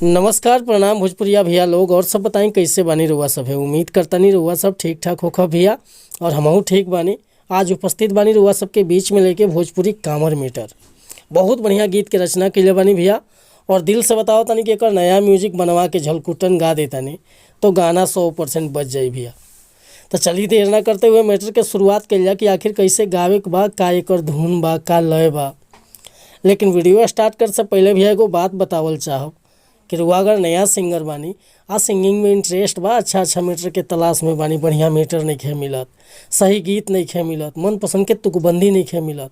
नमस्कार, प्रणाम भोजपुरिया भैया लोग। और सब बताई, कैसे बानी रुआ सब है? उम्मीद करतनी रुआ सब ठीक ठाक होखा भैया और हमहू ठीक बानी। आज उपस्थित बानी रुआ सबके बीच में लेके भोजपुरी कामर मीटर। बहुत बढ़िया गीत के रचना कइले बानी भैया और दिल से बताओ तनी कि एकर नया म्यूजिक बनवा के झलकुटन गा देतानी तो गाना 100% बज जाई भैया। तो चलिए, देर ना करते हुए मैटर के शुरुआत कइल जा कि आखिर कैसे गावे के बा, का एकर धुन बा, का लय बा। लेकिन वीडियो स्टार्ट करे से पहले भी एगो बात बतावल चाहब कि रुआ अगर नया सिंगर बानी आ सिंगिंग में इंटरेस्ट बा, अच्छा अच्छा मीटर के तलाश में बानी, बढ़िया मीटर नइखे मिलत, सही गीत नइखे मिलत, मनपसंद के तुकबंदी नइखे मिलत,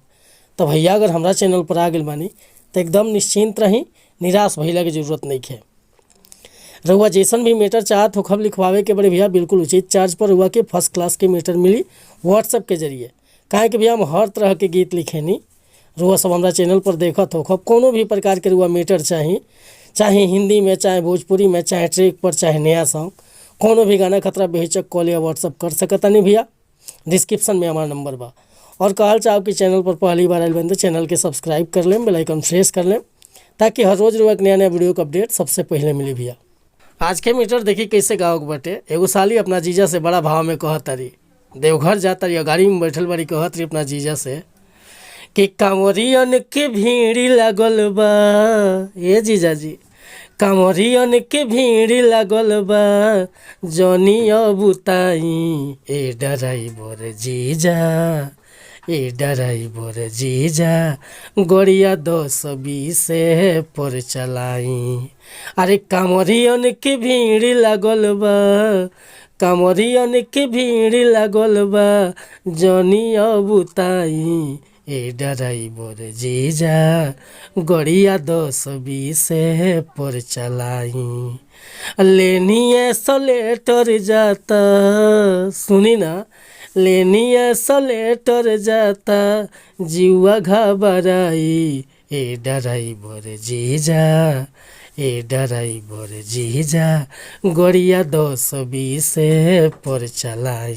तो भैया अगर हमरा चैनल पर आ गइल बानी तो एकदम निश्चिंत रही, निराश भइला के जरूरत नइखे। रउआ जैसन भी मीटर चाहत होखब लिखवावे के बड़े भैया, बिल्कुल उचित चार्ज पर रउआ के फर्स्ट क्लास के मीटर मिली व्हाट्सएप के जरिए। काहे कि भैया हम हर तरह के गीत लिखेनी। रुआ सब हमरा चैनल पर देखत होखब। कोनो भी प्रकार के रुआ मीटर चाही, चाहे हिंदी में, चाहे भोजपुरी में, चाहे ट्रैक पर, चाहे नया सॉन्ग, कोनो भी गाना खतरा बेहिचक कॉल या व्हाट्सअप कर सकतानी भैया। डिस्क्रिप्शन में हमारा नंबर बा। और कहल चाहब कि चैनल पर पहली बार आयल बानी तो चैनल के सब्सक्राइब कर लेम, बेल आइकन प्रेस कर लेम, ताकि हर रोज़ रुआ के नया नया वीडियो के अपडेट सबसे पहले मिली भैया। आज के मीटर देखी कैसे गावक बाटे। एगो साली अपना जीजा से बड़ा भाव में कहत तारी, देवघर जात तारी, गाड़ी में बैठल बारी, कहत रही अपना जीजा से कि कांवरियन के भीड़ लागल बा, ए जीजाजी, कांवरियन के भीड़ लागल बा, जनी अबुताई, ए डराइबर जीजा, ए डराइबर जीजा, गड़िया 10-20 पर चलाई। अरे कांवरियन के भीड़ लागल बा, कांवरियन के भीड़ लागल बा, जनी अबुताई, ए डराइबर जीजा, गड़िया 10-20 पर चलाई। लेनिए सलेटर जाता, सुनी ना, लेनिए सलेटर जाता, जीवा घबराई, ए डराइबर जीजा, ए डराइबर जीजा, गड़िया 10-20 पर चलाई।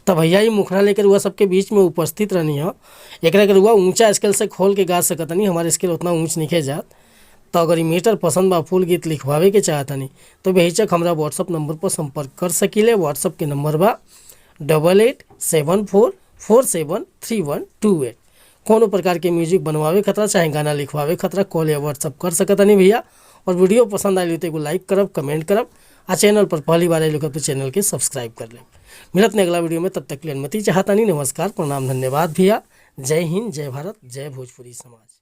तो भैया ई मुखड़ा लेकर रुआ सबके बीच में उपस्थित रहनी है। एकरा के रुआ ऊंचा स्केल से खोल के गा सकतनी, हमारे स्केल उतना ऊंच नइखे जात। तो अगर ई मीटर पसंद बा, फुल गीत लिखवावे के चाहतनी तो बेहिचक हमरा व्हाट्सअप नंबर पर संपर्क कर सकीले। व्हाट्सअप के नंबर बा 8874473128। कोनो प्रकार के म्यूजिक बनवावे खतरा चाहे गाना लिखवावे खतरा कॉल या व्हाट्सअप कर सकतनी भैया। और वीडियो पसंद आयल तो एगो लाइक करब, कमेंट करब आ चैनल पर पहली बार आयल तो चैनल के सब्सक्राइब कर लेब। मिलत ने अगला वीडियो में, तब तक के लिए अनुमति चाहतानी। नमस्कार, प्रणाम, धन्यवाद भैया। जय हिंद, जय भारत, जय भोजपुरी समाज।